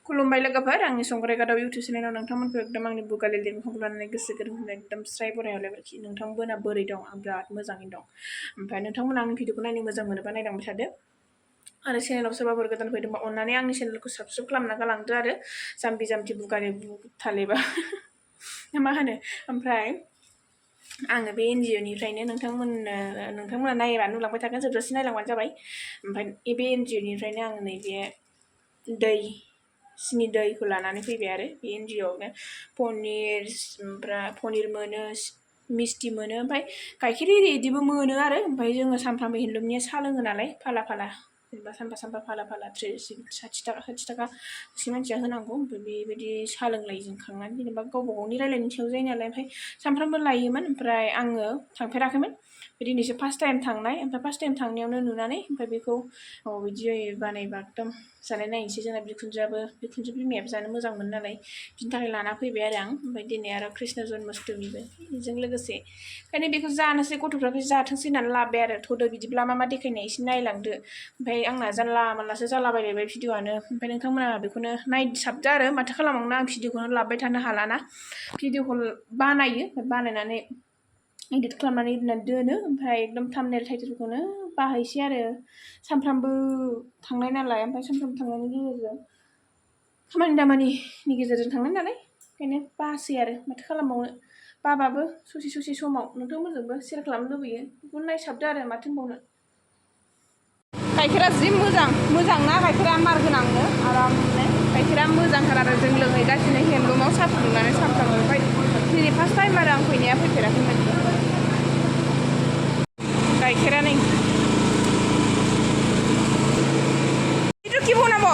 खुलुमबाय लोगोफोर आंनि संग्राय गादाव इउटुब चेनेलाव नोंथांमोनखौ एकदम आंनि बुगालि लिरनायखौ लानानै गोसो गोरबोनिफ्राय एकदम स्राय बरायहरलाय बारखि नोंथांमोना बोरै दं आं बिराद मोजाङैनो दं ओमफ्राय नोंथांमोना आंनि भिडिअखौ नायनो मोजां मोनोबा नायलांबाय थादो आरो चेनेलाव सोरबाफोर गोदान फैदोंबा अन्नानै आंनि चेनेलखौ साबस्क्राइब खालामना गालांदो आरो जाम्बि जाम्बि बुगालि बुथालेबा मा होनो ओमफ्राय आङो बे एनजिअनिफ्रायनो नोंथांमोना नायोबा नुलांबाय थागोन जोबजासिम नायलांबानो जाबाय ओमफ्राय बे एनजिअनिफ्रायनो आङो नैबे दै सिनि दैखौ लानानै फैबाय आरो बे एनजिअआवनो पनिर मोनो मिस्टि मोनो ओमफ्राय गाइखेर एरि इदिबो मोनो आरो ओमफ्राय जोङो सानफ्रामबो हेन्दलुमनिया साहा लोङो नालाय फाला फाला जेनेबा सानफा फाला 60 थाखा सासे मानसिया होनांगौ ओमफ्राय बेबायदि साहा लोंलायो जों खांनानै जेनेबा गावबा गावनि रायलायनायनि सायाव जायो नालाय ओमफ्राय सानफ्रामबो लायोमोन ओमफ्राय आङो थांफेराखैमोन दिनैसो फार्स्ट टाइम थांनाय ओमफ्राय फार्स्ट टाइम थांनायावनो नुनानै ओमफ्राय बेखौ बिदि बानायबा एकदम जानाय नायनोसै जोंना बिखुनजो बिमायाबो जानो मोजां मोनो नालाय बिनि थाखाय लाना फैबाय आरो आं ओमफ्य दिनै आरो कृष्ण जन्माष्टमिबो बेजों लोगोसे ओंखायनो बेखौ जानोसै गथ'फ्राबो जाथोंसै होननानै लाबाय आरो थ'दो बिदिब्ला मा देखायनाय एसे नायलांदो ओमफ्राय आंना जानला मानलासो जालाबायलायबाय भिडिअआनो ओमफ्राय नोंथांमोना बेखौनो नायसाबदो आरो माथो खालामबावनो आं भिडिअखौनो लाबाय थानो हालाना भिडिअखौ बानायो बानायनानै एडिट खालामनानै दोनो ओमफ्राय एकदम थाम्बनेल टाइटेलखौनो बाहायसै आरो सानफ्रामबो थांनाय नालाय ओमफ्राय सानफ्रामबो थांनायनि गेजेरजों खामानि दामानिनि गेजेरजों थांनाय नालाय ओंखायनो बासै आरो माथो खालामबावनो बाबाबो ससे समाव नोंथांमोनजोंबो शेयार खालामनो लुबैयो बेखौनो नायसाबदो आरो माथो होनबावनो गाइखेरा जि मोजां ना गाइखेरा मार गोनांनो आरामनो गाइखेरा मोजांथार आरो जों लोंहैगासिनो हेन्दलुमाव साहा फुदुंनानै सानफ्रामबो ओमफ्राय दिनै फार्स्ट टाइम आरो आं फैनाया फैफेराखैमोन गाइखेरा नै কি বনাবো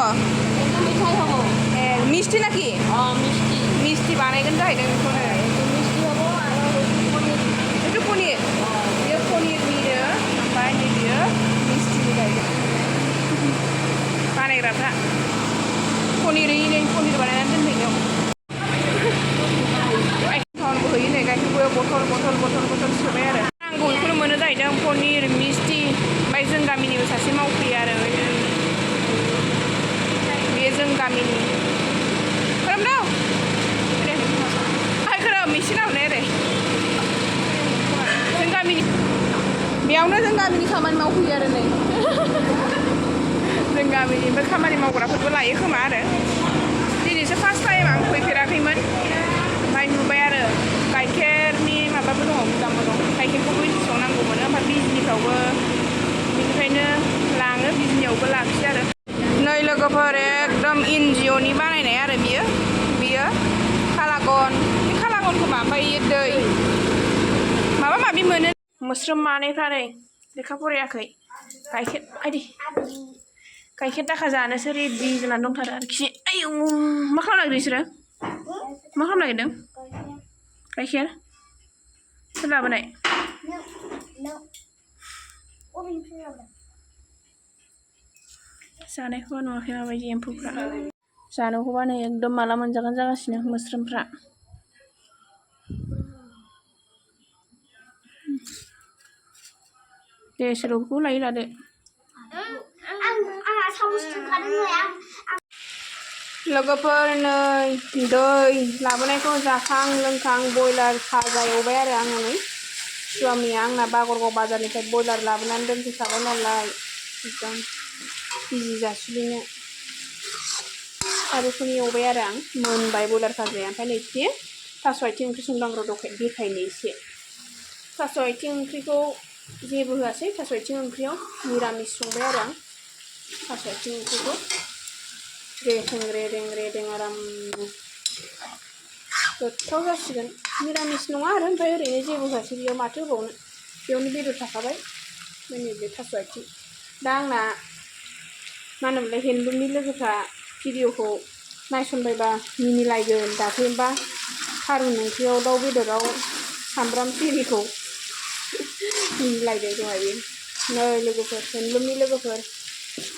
মিঠাই হবো মিষ্টি নাকি মিষ্টি বানাইগोन जाहैदों बेखौनो মিষ্টি হবো आरो itu पनिर बियो पनिरनिनो ओमफ्राय नै बियो मिष्टिनि जाहैदों बानायग्राफ्रा पनिर बानायनानै दोनहैनायाव टाउनबो होयो नै गाइखेरबो बथल सोबाय आरो नांगौ बेखौनो मोनो जाहैदों पनिर मिष्टि ओमफ्राय जों गामिनिबो सासे मावफैयो आरो जों गामिनि खोरोमदाव खोरोम मेसिनाव ने ओरै जों गामिनि बेयावनो जों गामिनि खामानि मावफैयो आरो नै जों गामिनि ओमफ्राय खामानि मावग्राफोरबो लायो खोमा आरो दिनैसो फार्स्ट टाइम आं फैफेराखैमोन ओमफ्राय नुबाय आरो गाइखेरनि माबाबो दङ मोजांबो दं गाइखेरखौबो इन्दिसआव नांगौ मोनो ओमफ्राय बिजनिफ्रावबो बेनिफ्रायनो लाङो बिजनियावबो लाखियो आरो नै लोगोफोर एकदम एनजिअनि बानायनाय आरो बियो खालागन बे खालागनखौ ओमफ्राय दै माबा माबि मोनो मोस्रोम मानैफ्रा नै लेखा फरायाखै गाइखेर दाखा जानोसो रेडि जानानै दंथारो आरोखि आयौ मा खालामनो नागिरदों बिसोरो मा खालामनो नागिरदों गाइखेर सोर लाबोनाय जानायखौबा नुवाखै माबायदि एम्फौफ्रा जानोखौबा नै एकदम माला मोनजागोन जागासिनो मोस्रोमफ्रा दे सोरखौ लायो लादो लोगोफोर नै दै लाबोनायखौ जाखां लोंखां बयलार भाजा एवबाय आरो आङो नै स्वामिया आंना बागरगाव बाजारनिफ्राय बयलार लाबोनानै दोनफैखाबाय नालाय एकदम केजि जासिनो आरो बेखौनो एवबाय आरो आं मोनबाय बयलार भाजाया ओमफ्राय नै एसे थास' आथिं ओंख्रि संदां र' देखायनो एसे थास' आथिं ओंख्रिखौ जेबो होआसै थास' आथिं ओंख्रियाव निरामिस संबाय आरो आं थास' आथिं ओंख्रिखौ रेदें आरामनो गोथाव जासिगोन निरामिस नङा आरो ओमफ्राय ओरैनो जेबो होआसै बेयाव माथो होबावनो बेयावनो बेदर थाखाबाय नैबे थास' आथिं दा आंना मा होनोमोनलाय हेन्दलुमनि लोगोफ्रा भिडिअखौ नायसनबायबा मिनिलायगोन दाख्लैबा थारुन ओंख्रियाव दाउ बेदराव सामब्राम पिरिखौ मिनिलायदों दहायो नै लोगोफोर हेन्दलुमनि लोगोफोर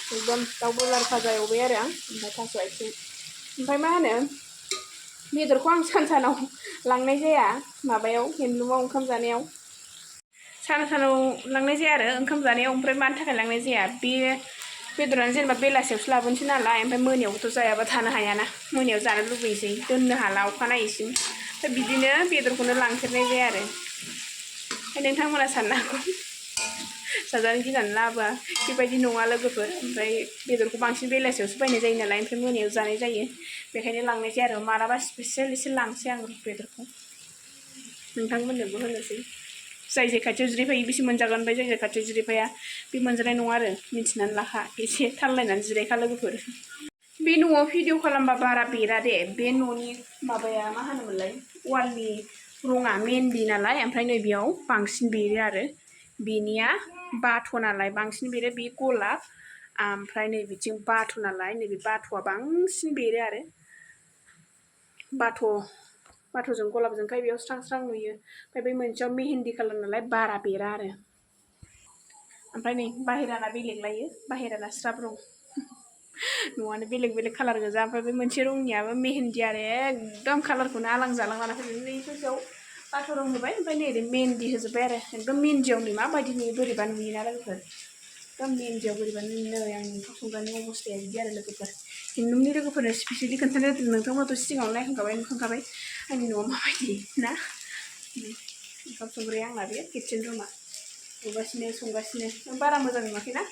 एकदम दाउ बयलार भाजा एवबाय आरो आं ओमफ्राय थास' आथिं ओमफ्राय मा होनो बेदरखौ आं सानाव लांनाय जाया माबायाव हेन्दलुमाव ओंखाम जानायाव सानाव लांनाय जाया आरो ओंखाम जानायाव ओमफ्राय मानि थाखाय लांनाय जाया बे बेदरानो जेनेबा बेलासियावसो लाबोनोसै नालाय ओमफ्राय मोनायावथ' जायाबा थानो हायाना मोनायाव जानो लुबैसै दोननो हाला अखानायैसिम ओमफ्राय बिदिनो बेदरखौनो लांफेरनाय जाया आरो ओमफ्राय नोंथांमोना साननो हागौ जाजानो गिनानै लाबोआ बेबायदि नङा लोगोफोर ओमफ्राय बेदरखौ बांसिन बेलासियावसो बायनाय जायो नालाय ओमफ्राय मोनायाव जानाय जायो बेखायनो लांनाय जाया आरो मालाबा स्पेसियेल एसे लांसै आं बेदरखौ नोंथांमोननोबो होनोसै जाय जाय खाथियाव जिरायफायो बिसो मोनजागोन ओमफ्राय जाय जाय खाथियाव जिरायफाया बे मोनजानाय नङा आरो मिन्थिनानै लाखा एसे थाललायनानै जिरायखा लोगोफोर बे न'आव भिडिअ खालामबा बारा बेरा दे बे न'नि माबाया मा होनोमोनलाय वालनि रङा मेहेन्दी नालाय ओमफ्राय नैबेयाव बांसिन बेरो आरो बेनिया बाथ' नालाय बांसिन बेरो बे गलाब ओमफ्राय नैबेथिं बाथ' नालाय नैबे बाथ'आ बांसिन बेरो आरो बाथ'जों गलाबजोंखाय बेयाव स्रां स्रां नुयो ओमफ्राय बै मोनसेयाव मेहेन्दी कालार नालाय बारा बेरा आरो ओमफ्राय नै बाहेराना बेलेग लायो बाहेराना स्राब रं न'आनो बेलेग बेलेग कालार गोजा ओमफ्राय बे मोनसे रंनियाबो मेहेन्दी आरो एकदम कालारखौनो आलां जालां लाना फैदों नै ससेयाव बाथ' रं होबाय ओमफ्राय नै ओरै मेहेन्दी होजोब्बाय आरो एकदम मेहेन्दियाव नै माबायदि नुयो बोरैबा नुयोना लोगोफोर एकदम मेहेन्दियाव बोरैबा नुयो नै आंनि ओंखाम संग्रानि अबस्थाया बिदि आरो लोगोफोर नोंनि लोगोफोरनो स्पेसियेलि खोन्थानो होदों नोंथांमोनथ' सिगाङाव नायखांखाबाय नुखांखाबाय आंनि न'आ माबायदि ना ओंखाम संग्राया आंना बे किटचेन रुमा संगासिनो बारा मोजां नुवाखैना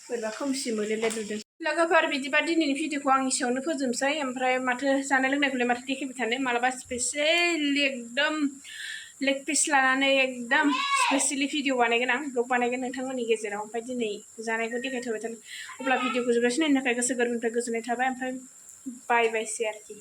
बोरैबा खोमसि मोलेले नुदों लोगोफोर बिदिबा दिनैनि भिडिअखौ आं एसेयावनो फोजोबसै ओमफ्राय माथो जानाय लोंनायखौलाय माथो देखायबाय थानो मालाबा स्पेसियेलि एकदम लेग पिस लानानै एकदम स्पेसियेलि भिडिअ बानायगोन आं ब्लग बानायगोन नोंथांमोननि गेजेराव ओमफ्राय दिनै जानायखौ देखायथ'बाय थानो अब्ला भिडिअखौ जोबजासिम नायनो थाखाय गोसो गोरबोनिफ्राय गोजोननाय थाबाय ओमफ्राय बाय बायसै आरोखि